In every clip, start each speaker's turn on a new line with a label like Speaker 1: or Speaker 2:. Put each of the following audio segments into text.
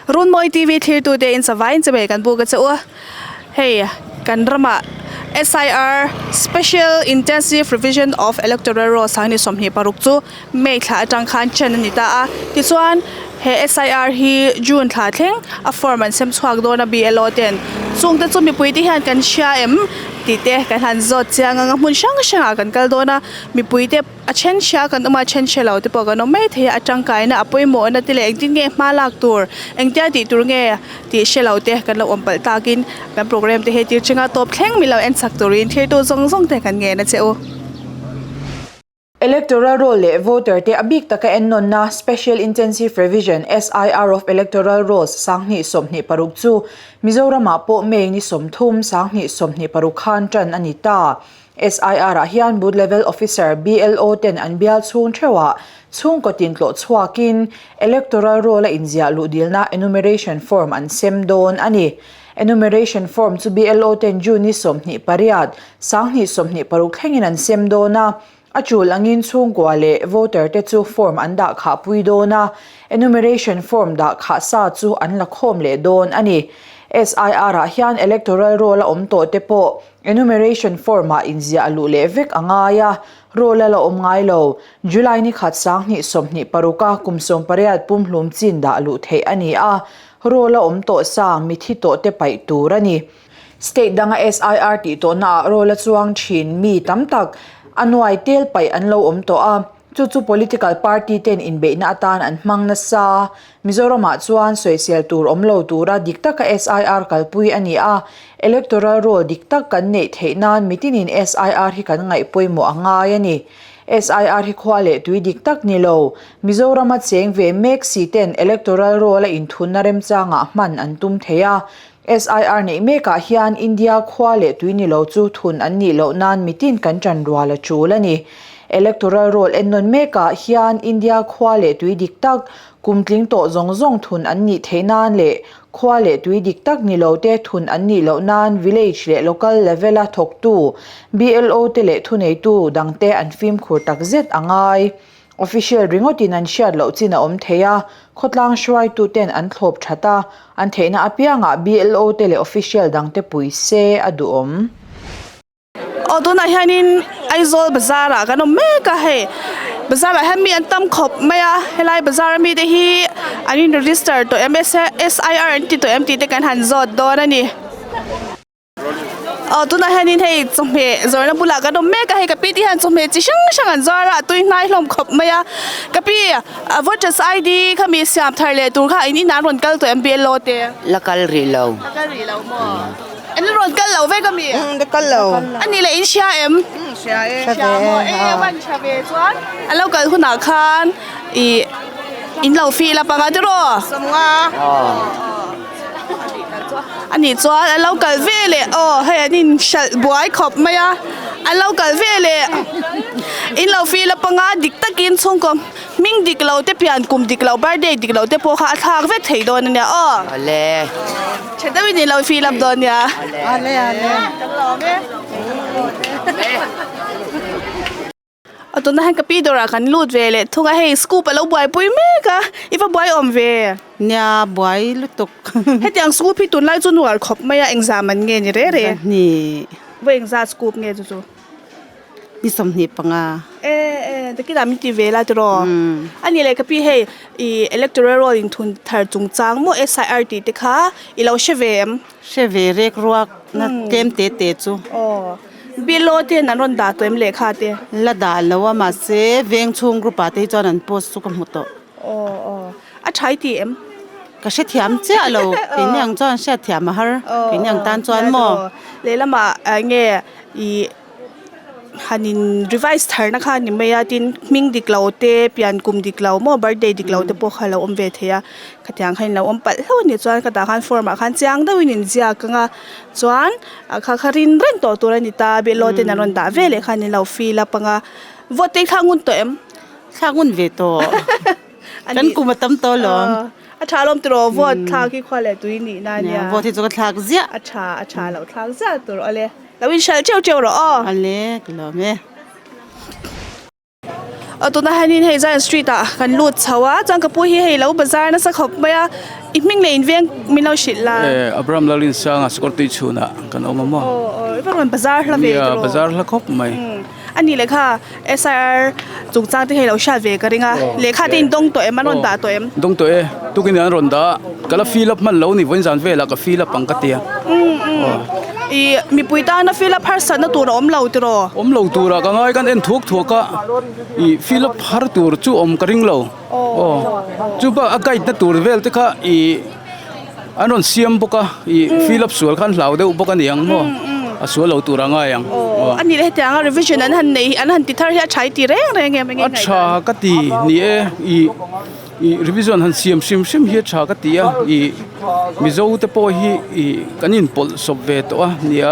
Speaker 1: Runmawi TV thlirtute in chavain che mai kan buk a che u a, hei kan ramah SIR Special Intensive Revision of Electoral Rolls 2026 chu May thla atang khan chen a ni ta a, tichuan he SIR hi June thla thleng a form an sem chhuak dawn a BLO ten chungte chu mipui te hian kan hria em tih te kan han zawt chiang ang a hmun hrang hrangah kan kal dawn a mipui te a then hria kan awm a a then hre lo te pawh kan awm mai thei a a tangkaina a pawimawhna te leh engtin nge hma lak tur engtia tih tur nge tih hre lo te kan lo awm palh takin kan program te hi tir chinga tawp thleng min lo en chak turin thirtu zawng zawng te kan ngen a che u.
Speaker 2: Electoral Roll leh Voter te a bik taka ennawnna Special Intensive Revision, SIR, of Electoral Rolls 2026 chu Mizoramah pawh May ni 30, 2026 khan tan a ni ta. SIR ah hian Booth Level Officer, BLO, ten an bial chhung theuhah chhungkaw tin tlawh chhuakin Electoral Roll a inziah luh dilna Enumeration Form an sem dawn a ni. Enumeration Form chu BLO ten June ni 28, 2026 thlengin an sem dawn a, a tul angin chhungkua leh voter te chu form an dah khah pui dawn a, enumeration form dah khah sa chu an la khawm leh dawn a ni. SIR ah hian electoral roll a awm tawh te pawh enumeration form ah inziah a luh leh vek a ngai a, roll a la awm ngai lo. July ni khat 2026 a kum 18 pumhlum chin dah luh theih a ni a, roll a awm tawh sa mithi tawh te paih tur a ni. State danga SIR tih tawhnaah roll a chuang thin mi tam tak a nuai tel paih an lo awm tawh a, chu chu political party ten inbeihna atan an hmang nasa. Mizoramah chuan sawisel tur awm lo tura dik taka SIR kalpui a ni a, electoral roll dik tak kan neih theih nan mitinin SIR hi kan ngaih pawimawh a ngai a ni. SIR hi khua leh tui dik tak ni lo, Mizorama cheng ve mek si ten electoral roll a inthunna remchangah hman an tum thei a, SIR neih mekah hian India khua leh tui ni lo chu thun an nih loh nan mitin kan ṭan rual a ṭul a ni. Electoral roll ennawn mekah hian India khua leh tui dik tak, kum tling tawh zawng zawng thun an nih theih nan leh khua leh tui dik tak ni lo te thun an nih loh nan village leh local level-a thawktu BLO te leh thuneitu dangte an fimkhur takzet a ngai. Official ringawtin an hriat loh chin a awm thei a, khawtlang hruaituten an thlawp that a, an theihna apiangah BLO te leh official dangte pui se a duhawm.
Speaker 1: Aw tunah hianin Aizawl bazar ah kan awm mek a hei bazar ah hian mi an tam khawp mai a helai bazar ami te hi an in register tawh em SIR an ti tawh em tih te kan han zawt dawn a ni. Aw tunah hianin hei chawhmeh zawrhna bulah kan awm mek a hei ka pi te hian chawhmeh chi hrang hrang an zuar a a tui hnai hlawm khawp mai a ka pi voters ID kha mi siam thar leh tur kha in inah an rawn kal tawh em BLO te
Speaker 3: la kal rih lo
Speaker 1: la kal rih lo maw an rawn kal lo vek ami
Speaker 3: la kal lo
Speaker 1: ani leh in hria em
Speaker 3: hria e
Speaker 1: hria maw e van hria ve chuan an lo kal hunah khan ih in lo feel up anga tiraw
Speaker 3: sawmnga
Speaker 1: Ani chuan an lo kal ve leh aw hei an in hralh buai khawp mai a an lo kal ve leh in lo feel up anga dik takin chhungkaw hming dik lo te pian kum dik lo birthday dik lo te pawh kha a thlak vek thei dawn ania aw
Speaker 3: awle
Speaker 1: tha deuhin in lo feel up dawn nia
Speaker 3: awle awle
Speaker 1: kan lawm e. A tunah hian ka pi dawrah kan lut ve leh thung a, hei scoop a lo buaipui mek a, i va buai awm ve.
Speaker 4: Nia buai lutuk.
Speaker 1: Hetiang scoop hi tunlai chu nuar khawp mai a, engzah man nge ni reh reh?
Speaker 4: Zahnih.
Speaker 1: Va engzah scoop nge chu chu?
Speaker 4: Ni 25.
Speaker 1: E e, takinah min ti ve la tiraw? A nih leh ka pi hei i electoral roll inthun thar chungchang maw SIR tih te kha i lo hre ve em?
Speaker 4: Hre ve rek ruak na tlem te te chu.
Speaker 1: Aw. Below te hian an rawn dah tawh em lehkha te?
Speaker 4: La dah lo a mahse veng chhung group ah te hi chuan an post chu ka hmu tawh.
Speaker 1: Aw aw. A tha i ti em?
Speaker 4: Ka hrethiam chiah lo. Keini ang chuan hriatthiam a har. Keini ang tan chuan maw?
Speaker 1: Lehlamah enge ih han in revise thar na kha a ni mai a tin hming dik lo te pian kum dik lo maw birthday dik lo te pawh kha a lo awm ve thei a khatiang kha in lo awm palh hlauh a nih chuan ka tah khan form ah khan chiang deuhin in ziak ang a chuan a kha kha rin reng tawh tur a ni ta below ten an rawn dah ve leh khan in lo fill up ang a vote te hi thlak ngun tawh em?
Speaker 4: Thlak ngun ve tawh kan kum a tam tawh alawm.
Speaker 1: A tha alawm tiraw vote thlak hi khua leh tui nih na nia.
Speaker 4: Vote hi chu ka thlak ziah.
Speaker 1: A tha a tha lo thlak ziah tur awle. Lo inhralh teuh teuh rawh aw.
Speaker 4: Awle ka lawm e.
Speaker 1: Aw tunah hianin hei Zion street ah kan lut chho a chuan ka pu hi hei lo bazar nasa khawp mai a i hming leh inveng min lo hrilh la.
Speaker 5: Eh Abraham Lalrinsanga sikawr tui chhunah kan awm a maw.
Speaker 1: Aw aw i va rawn bazar hla ve
Speaker 5: tiraw. Nia bazar hla khawp mai.
Speaker 1: A nih lehkha SIR chungchang te hi lo hriat ve ka ring a lehkha te in dawng tawh em an rawn dah tawh em.
Speaker 5: Dawng tawh e tukin an rawn dah a ka la fill up hman lo ni vawiin zan velah ka fill up ang ka tia.
Speaker 1: I mipui tana fill up harsatna tur a awm lo tiraw?
Speaker 5: Awm lo turah ka ngai kan en thuak thuak a, i fill up har tur chu awm ka ring lo. Aw chu bak a guide na tur vel te kha i an rawn siam bawk a, i fill up sual kha an hlau deuh bawk a ni ang maw? A sual lo tur a ngai ang.
Speaker 1: Aw a nih leh hetiang a revision an han nei an han ti thar hi a tha i ti reng reng em enge
Speaker 5: A tha ka ti ni e i. Ih revision han siam hrim hrim hi a tha ka ti a, ih Mizo te pawh hi ih kan inpawlh sawp ve tawh a nia,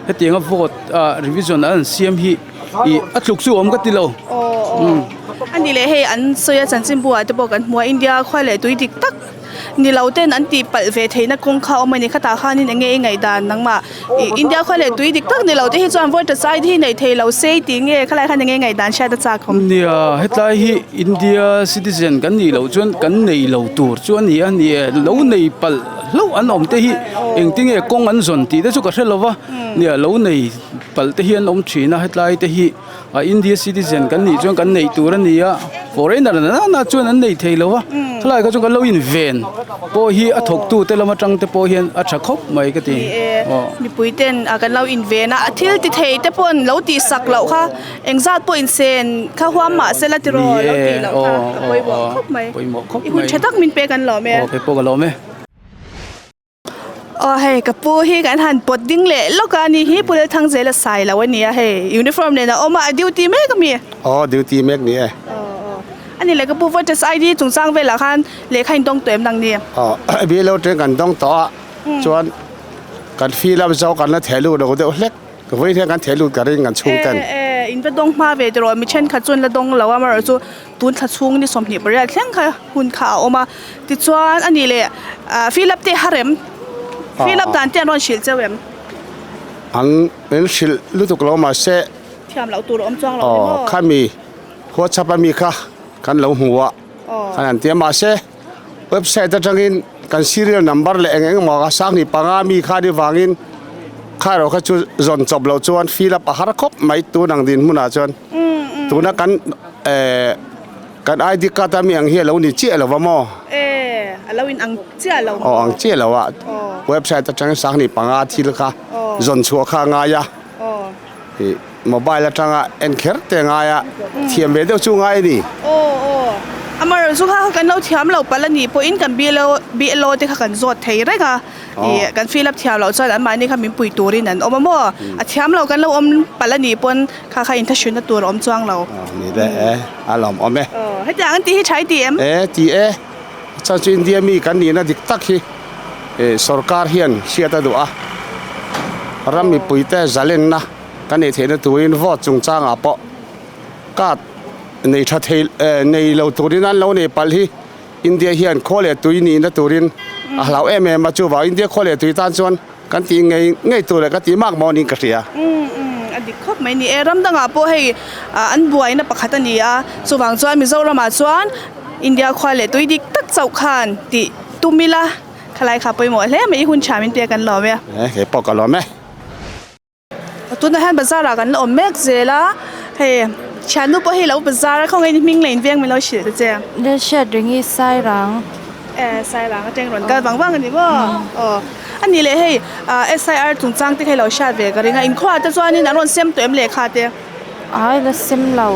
Speaker 5: hetianga vote a revision an siam hi ih a tluk chu awm ka ti lo.
Speaker 1: Aw a ni leh hei an sawi a chanchinbu ah te pawh kan hmu a India khua leh tui dik tak ni lo ten an tih palh ve theihna kawng kha a awm a ni khatah khanin eng nge i ngaihdan nangmah ih India khua leh tui dik tak ni lo te hi chuan vote a hi nei thei lo se tih nge khalai khan eng nge i ngaihdan hriat a chak awm.
Speaker 5: Nia hetlai hi India citizen kan nih loh chuan kan nei lo tur chu a ni a ni e lo nei palh hlauh an awm te hi engtinge kawng an zawn tih te chu ka hre lo va nia lo nei palh te hi an awm thin a hetlai te hi a India citizen kan nih chuan kan neih tur a ni a foreigner nana chuan an nei thei lo va khalai kha chu kan lo inven pawh hi a thawktu te lam atang te pawh hian a tha khawp mai ka ti
Speaker 1: aw. Mipui ten kan lo inven a a thil ti thei te pawn lo tih sak loh kha engzat pawh insen kha huam mah se la tiraw lo tih loh kha a pawimawh khawp mai i hun tha tak min pek an lawm e.
Speaker 5: Aw kei pawh ka lawm e.
Speaker 1: Aw hei ka pu hi kan han pawt ding leh lawk a ni hi Pu Lalthangzela sai lo a nia hei uniform nen a awm a a duty mek a mi?
Speaker 6: Aw duty mek ni e.
Speaker 1: Aw aw a ni leh ka pu voters ID chungchang velah khan lehkha in dawng tawh em nang ni?
Speaker 6: Aw BLO te kan dawng tawh a chuan kan fill up zo kan la theh lut lo deuh hlek vawiin hian kan theh lut ka ring kan chhung ten.
Speaker 1: E e in va dawng hma ve tiraw mi thenkhat chuan la dawng lo a amaherawhchu chu tun thla chhung ni 28 thleng kha hun kha a awm a tichuan a nih leh ah fill up te har em fill up dan te an rawn hrilh cheu em?
Speaker 6: An min hrilh lutuk lo mahse
Speaker 1: thiam loh tur a awm chuang lo ni maw?
Speaker 6: Aw khami WhatsApp a mi kha kan lo hmu a kan han ti a mahse website atangin kan serial number leh eng eng emaw a sanghnih panga mi kha ni vangin kha erawh kha chu zawn chawp loh chuan fill up a har khawp mai tun ang dinhmunah chuan tuna kan eh kan ID card a mi ang hi a lo ni chiah lo va maw?
Speaker 1: E a lo in ang chiah lo
Speaker 6: maw? Aw ang chiah lo a website atangin sanghnih panga thil kha zawn chhuah kha a ngai a ih mobile atanga en kher te a ngai a thiam ve deuh chu ngai a ni.
Speaker 1: Aw aw amaherawhchu chu kha kan lo thiam lo palh a nih pawhin kan BLO BLO te kha kan zawt thei reng a. Ih kan fill up thiam loh chuan anmahni kha min pui turin an awm a maw? A thiam lo kan lo awm palh a nih pawn kha kha inthlahrunna tur a awm chuang lo.
Speaker 6: Ni le e, a lawm awm e.
Speaker 1: Aw, hetiang an tih hi tha i ti em?
Speaker 6: E, ti e. Chuan chu India mi kan nihna dik tak hi sorkar hian hriat a duh a. Ram mipuite zalenna kan neih theihna turin vote chungchangah pawh card nei tha thei nei lo turin an lo nei palh hi India hian khaw leh tui nihna turin a hlau em em a, chuvang India khaw leh tui tan chuan kan tih ngei ngei tur leh ka tih mak maw niin ka hria.
Speaker 1: Umm umm a dik khawp mai ni e, ram dangah pawh hei an buaina pakhat a ni a, chuvang chuan Mizoramah chuan India khua leh tui dik tak chauh khan tih tum ila khalai kha pawimawh hle mai i hun tha min pek an lawm e.
Speaker 6: E kei pawh ka lawm e.
Speaker 1: Tunah hian bazar ah kan la awm mek zel a, hei thiannu pawh hi lo bazar a khawngaih in hming leh in veng min lo hrilh ta che.
Speaker 7: Lel hriat reng hi Sairang.
Speaker 1: E Sairang atang rawn kal vang vang a ni maw? Aw a nih leh hei SIR chungchang te kha i lo hriat ve ka ring a, inkhawh ah te chuanin an rawn sem tawh em lehkha te?
Speaker 7: Ai la sem lo.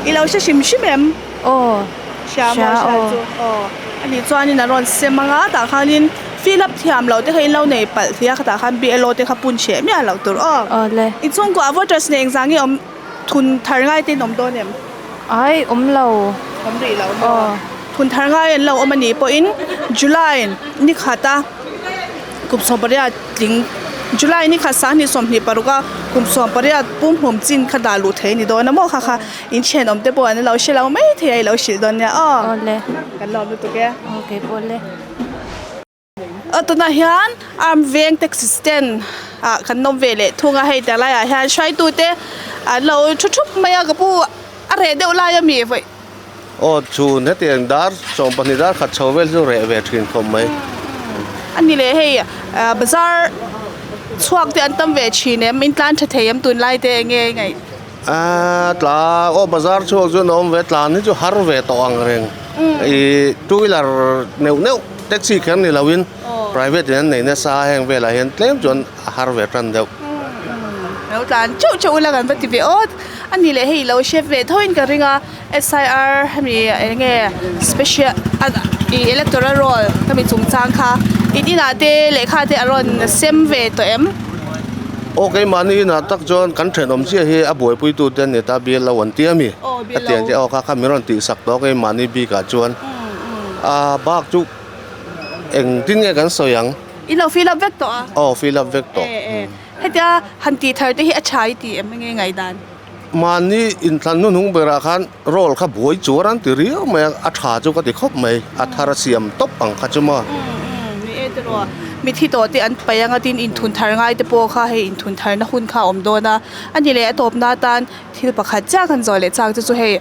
Speaker 1: I lo hre hrim hrim em?
Speaker 7: Aw.
Speaker 1: Hria maw hria chu aw a nih chuanin an rawn sem ang a tah khanin fill up thiam loh te kha in lo nei palh thei a khatah khan BLO te kha pun hreh miah loh tur aw.
Speaker 7: Aw le.
Speaker 1: Inchhungkuah voters nen engzah nge awm thun thar ngai te in awm dawn em?
Speaker 7: Ai awm lo.
Speaker 1: Awm rih lo maw? Aw. Thun thar ngai an lo awm a nih pawhin July ni khata kum 18 tling July ni khat 2026 a kum 18 pumhlum chin kha dah luh thei a ni dawn a maw kha kha in thenawm te pawh an lo hre lo mai thei a i lo hrilh dawn nia aw.
Speaker 7: Aw le.
Speaker 1: Kan lawm lutuk e.
Speaker 7: Aw kei pawh le.
Speaker 1: Aw tunah hian arm veng taxi stand ah kan nawm ve leh thung a hei tlai ah hian hruaitu te an lo thu thup mai a ka pu a reh deuh lai a mi vawi.
Speaker 8: Aw chhun hetiang dar 12 dar khat chho vel chu reh ve thin khawp mai.
Speaker 1: A ni leh hei bazar chhuak te an tam ve thin em? In tlan tha thei em tunlai te enge ngaih?
Speaker 8: Aaa tla aw bazar chhuak chu an awm ve tlan hi chu har ve tawh ang reng. Ih two wheeler neuh neuh taxi kher ni lo in private in an nei nasa a heng velah hian tlem chuan a har ve tan deuh.
Speaker 1: Lo tlan teuh teuh ula kan va ti ve awt. A ni leh hei lo hre ve tho in ka ring a SIR hemi eng nge special ih electoral roll hemi chungchang kha in inah te lehkha te a rawn sem ve tawh em?
Speaker 8: Aw keimahni inah tak chuan kan thenawm chiah hi a buaipuitu te an ni ta bial lo an ti a mi? A ti ang che aw kha kha min rawn tihsak tawh keimahni bikah chuan a bak chu engtin nge kan sawi ang?
Speaker 1: In lo fill up vek tawh a?
Speaker 8: Aw fill up vek tawh.
Speaker 1: E e hetia han tih thar te hi a tha i ti em enge ngaihdan?
Speaker 8: Mahni inthlan hnuhnung berah khan roll kha buai chuar an ti riau mai a, a tha chu ka ti khawp mai, a thar a siam tawp ang kha chu maw.
Speaker 1: Ni e tiraw, mithi tawh te an paih anga tin inthun thar ngai te pawh kha hei inthun tharna hun kha a awm dawn a, a ni leh a tawpna atan thil pakhat chiah kan zawh leh chak chu chu hei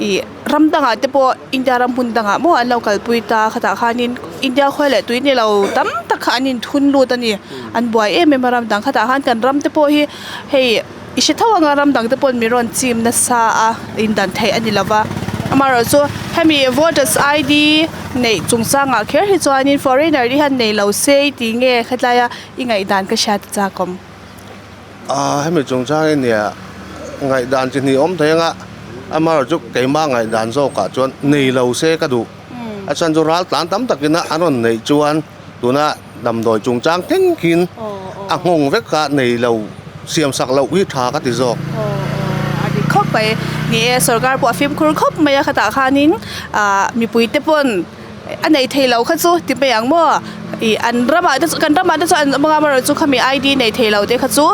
Speaker 1: ih ram dangah te pawh India ram hmun dangah maw an lo kalpui ta khatah khanin India khawi leh tui ni lo tam tak kha an inthun lut a ni, an buai em em a ram dang khatah khan kan ram te pawh hi hei. I hre tho anga ram dang te pawhin mi rawn chim nasa a indan theih a ni lova amaherawhchu hemi voters ID neih chungchangah kher hi chuanin foreigner te hian nei lo se i tih nge khatlaia i ngaihdan ka hriat a chak awm.
Speaker 8: Aaa hemi chungchang hi nia ngaihdan chi hnih awm thei anga amaherawhchu keimah ngaihdan zawkah chuan nei lo se ka duh a chhan chu ral tlan tam takin a an rawn neih chuan tuna Damdawi chungchang thleng khin a nghawng vek kha nei lo siam sak loh hi tha ka ti zawk.
Speaker 1: Aw a dik khawp mai. Ni e, sorkar pawh a fimkhur khawp mai a khatah khanin ah mipui te pawn a nei thei lo kha chu ti mai ang maw ih an ramah te chu kan ramah te chu an awm anga amaherawhchu khami ID nei thei lo te kha chu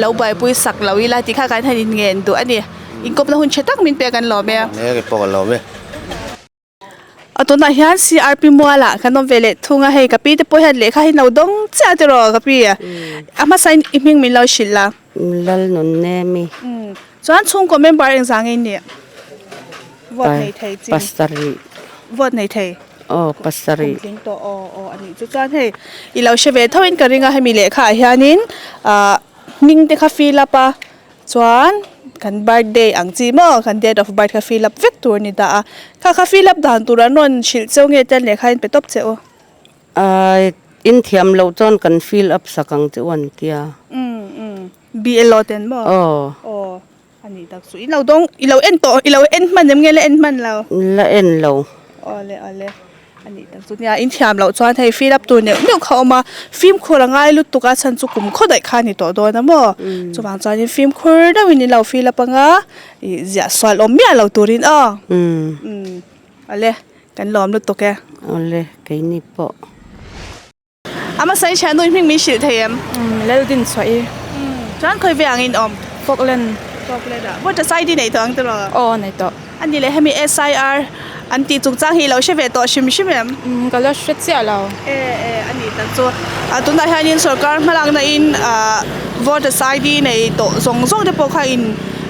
Speaker 1: lo buaipui sak lo ila tih kha kan han inngen duh a ni. Inkawpna hun tha tak min pek an lawm e.
Speaker 8: Ni e, kei pawh ka lawm e.
Speaker 1: A tunah hian CRP mualah kan awm ve leh thung a hei ka pi te pawh hian lehkha hi lo dawng chiah tiraw ka pi a hmasa in i hming min lo hrilh la.
Speaker 3: Lal nun nemi.
Speaker 1: Chuan chhungkaw member engzah nge ni? Vote nei thei chi.
Speaker 3: Pasarih.
Speaker 1: Vote nei thei.
Speaker 3: Aw pasarih.
Speaker 1: Kum tling tawh aw aw a nih chu chuan hei i lo hre ve tho in ka ring a hemi lehkha ah hianin ah hming te kha fill up a. Chuan kan birthday ang chi maw kan date of birth kha fill up vek tur a ni ta a, kha kha fill up dan tur an rawn hrilh cheu nge ten lehkha in pe tawp che u?
Speaker 3: Aii in thiam loh chuan kan fill up sak ang che u an tia.
Speaker 1: Umm umm BLO ten maw?
Speaker 3: Aw.
Speaker 1: Aw a nih tak chu i lo dawng i lo en tawh i lo en hman em nge la en hman lo?
Speaker 3: La en lo.
Speaker 1: Awle awle. A nih tak chu nia in thiam loh chuan hei fill up tur neuh neuh kha a awm a fimkhur a ngai lutuk a chhan chu kum khaw daih kha a ni tawh dawn a maw chuvang chuanin fimkhur deuhin in lo fill up anga ih ziah sual awm miah lo turin aw umm awle kan lawm lutuk e.
Speaker 3: Awle keini pawh.
Speaker 1: A hmasa i thiannu i hming min hrilh thei em?
Speaker 7: Laldin chhuah i.
Speaker 1: Chuan khawi ve ang in awm?
Speaker 7: Falkland.
Speaker 1: Falkland ah. Vawta ID nei tawh ang tiraw?
Speaker 7: Aw nei tawh.
Speaker 1: A ni leh hemi SIR an tih chungchang hi i lo hre ve tawh hrim hrim em?
Speaker 7: Ka la hre chiah lo.
Speaker 1: E e a ni tak chu. A tunah hianin sorkar hmalakna in voter ID nei tawh zawng zawng te pawh kha in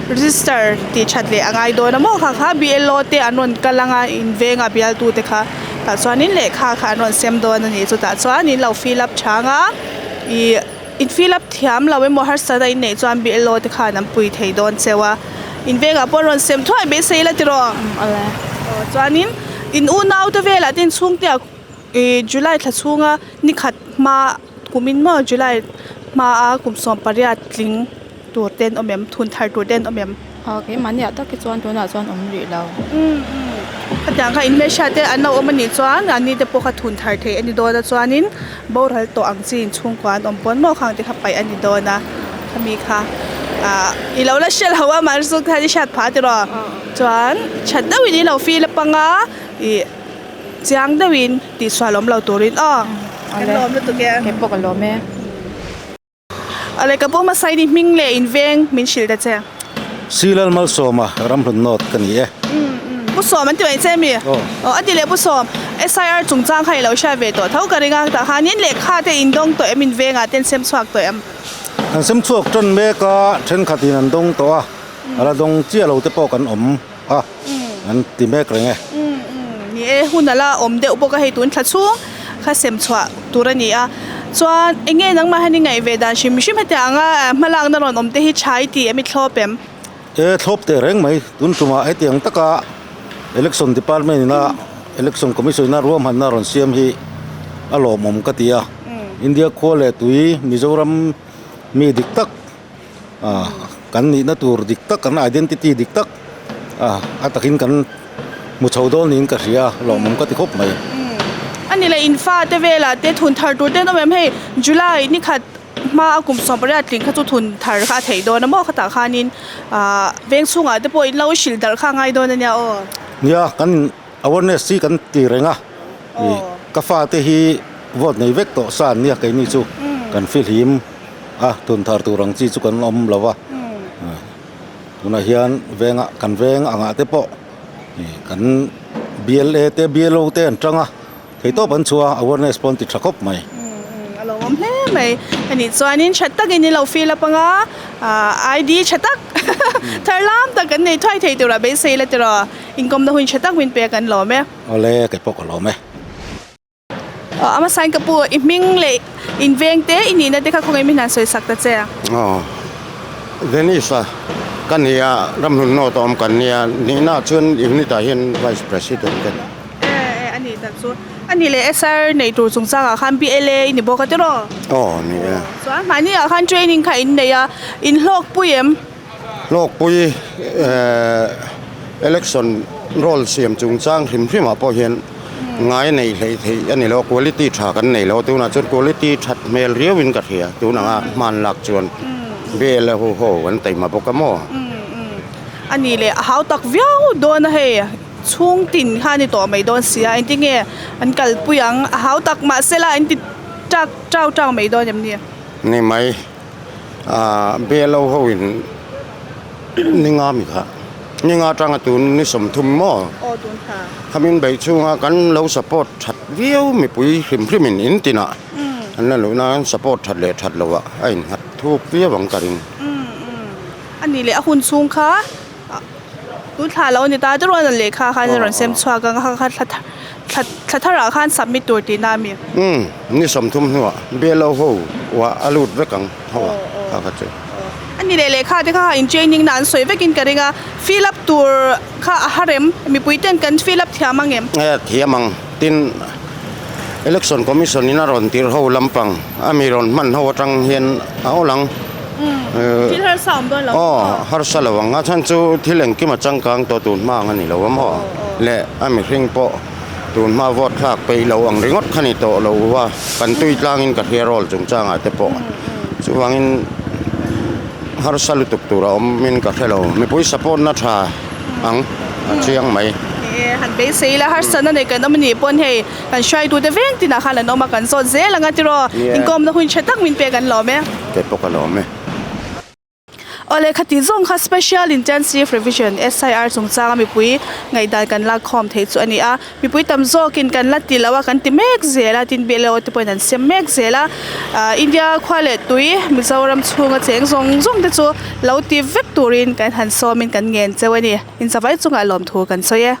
Speaker 1: register tih that leh a ngai dawn a maw kha kha BLO te an rawn kal anga in venga bialtu te kha. Tah chuanin lehkha kha an rawn sem dawn a ni chutah chuan in lo fill up chang a ih in fill up thiam lo emaw harsatna in neih chuan BLO te khan an pui thei dawn cheu a in vengah pawh rawn sem thuai mai se ila tiraw aw chuanin in unau te velah te in chhungte ah ih July thla chhunga ni khat hma kumin maw July hmaa kum 18 tling tur te an awm em thun thar tur te an awm em.
Speaker 7: Aw keimahni ah tak hi chuan tunah chuan awm rih lo.
Speaker 1: Umm umm khatiang kha inhmelhriat te an lo awm anih chuan anni te pawh kha thun thar theih a ni dawn a chuanin boral tawh ang chi inchhungkua an awm pawn maw khang te kha paih a ni dawn a khami kha ah i lo la hre lo a mahse chu khan i hriat phah tiraw chuan that deuhin i lo feel apanga ih chiang deuhin tihsual awm lo turin aw kan lawm lutuk e.
Speaker 7: Keipawh ka lawm e.
Speaker 1: A lehkhabu hmasa in i hming leh in veng min hrilh ta che.
Speaker 9: Silal Malsawma ramhlun nawt ka ni e.
Speaker 1: Pu Sawm an ti mai che mi?
Speaker 9: Aw.
Speaker 1: Aw a ti leh Pu Sawm, SIR chungchang kha i lo hriat ve tawh tho ka ring a, tah khanin lehkha te in dawng tawh em in vengah te an sem chhuak tawh em?
Speaker 9: An sem chhuak tan mek a, thenkhatin an dawng tawh a, a la dawng chiah lo te pawh kan awm a, an ti mek reng e.
Speaker 1: Ni e, hun ala awm deuh bawk a hei tun thla chhung kha sem chhuah tur a ni a. Chuan eng nge nangmah hian i ngaih ve dan hrim hrim hetiang anga hmalakna rawn awm te hi tha i ti em i thlawp em?
Speaker 9: E thlawp teh reng mai, tun tumah hetiang taka Election Department ina Election Commission ina ruahmanna rawn siam hi a lawmawm ka ti a. India khua leh tui Mizoram mi dik tak ah kan nihna tur dik tak kan identity dik tak ah a takin kan hmu chho dawn niin ka hria a lawmawm ka ti khawp mai.
Speaker 1: A ni leh in fate velah te thun thar tur te an awm em hei July ni khat hma a kum 18 tling kha chu thun thar kha a theih dawn a maw khatah khanin ah veng chhungah te pawh in lo hrilh darh kha a ngai dawn a nia aw.
Speaker 9: Nia kan awareness hi kan ti reng a ih ka fate hi vote nei vek tawh sa an nia keini chu kan fihlim. A tun thar tur ang chi chu kan awm lo va, tunah hian vengah kan veng angah te pawh ih kan BLA te BLO te an tang a, theihtawp an chhuah a awareness pawh an ti tha khawp mai.
Speaker 1: A lo awm hle mai a nih chuanin tha takin in lo fill up anga ID tha tak thar lam tak kan nei thuai thei turah beisei la tiraw inkawmna hun tha tak min pek an lawm e.
Speaker 9: Awle kei pawh ka lawm e.
Speaker 1: Ama sign ka pu i hming leh in veng te i nihna te kha khawngaih mi hnan sawi sak ta che.
Speaker 6: Aw Venice a ka ni a ramhlun nawt a awm kan nia nihna ah chuan unit ah hian vice president ka ni.
Speaker 1: E e a nih tak chu a nih leh SR neih tur chungchang ah khan BLA i ni bawk a tiraw?
Speaker 6: Aw ni e.
Speaker 1: Chuan mahni ah khan training kha in nei a in hlawkpui em?
Speaker 6: Hlawkpui election roll siam chungchang hrim hrim ah pawh hian ngai nei hlei theih a ni lo, quality tha kan nei lo, tunah chuan quality that hmel riau in ka hria tun anga hman lak chuan bel a hu ho an taima bawk a maw.
Speaker 1: A nih leh a hau tak viau dawn a hei chhung tin kha a ni tawh mai dawn si a engtinge an kalpui ang a hau tak mahsela an ti tak tau tau mai dawn em ni?
Speaker 6: Ni mai. Ahh BLO ho in ninga mi kha ninga atanga tun ni 30 maw khamin beih chhunga kan lo support that viau mipui hrim hrim in in tinah an la luhna an support that leh that loh ah a innghat thuk viau ang ka ring.
Speaker 1: A nih leh a hun chhung kha tun thla lo a ni ta te rual a lehkha khan a rawn sem chhuak ang a kha thla thla tharah khan submit tur tihna a mi?
Speaker 6: Umm ni 30 hnuah BLO ho uah a lut vek ang ho a kha kha chu.
Speaker 1: A ni leh lehkha te kha in training na an sawi vekin ka ring a, fill up tur kha a harem mipui ten kan fill up thiam ang em?
Speaker 6: E thiam ang tin election commission in a rawn tir ho lampang a mi rawn hman ho atang hian a awl ang.
Speaker 1: Thil harsa awm dawn lo.
Speaker 6: Aw harsa lo ang a chhan chu thil engkim a changkang tawh tun hma ang a ni lo a maw leh a mihring pawh tun hma vote thlak peih lo ang ringawt kha ni tawh lo a kan tui tlangin ka hria rawl chungchangah te pawh chuvangin harsa lutuk tur a awm in ka hre lo mipui support na tha ang a chiang mai.
Speaker 1: Han beisei ila harsatna nei kan awm a nih pawn hei kan hruaitute veng tinah khan an awm a kan zawt zel ang a tiraw inkawmna hun tha tak min pek an lawm e.
Speaker 6: Kei pawh ka lawm e.
Speaker 1: Awle khati zawng kha Special Intensive Revision, SIR, chungchanga mipui ngaihdan kan lak khawm theih chu a ni a. Mipui tam zawkin kan la ti lo a, kan ti mek zel a, tin BLO te pawhin an sem mek zel a. India khua leh tui Mizoram chhunga cheng zawng zawng te chu lo ti vek turin kan han sawmin kan ngen cheu a ni. Inzavai chungah lawmthu kan sawi e.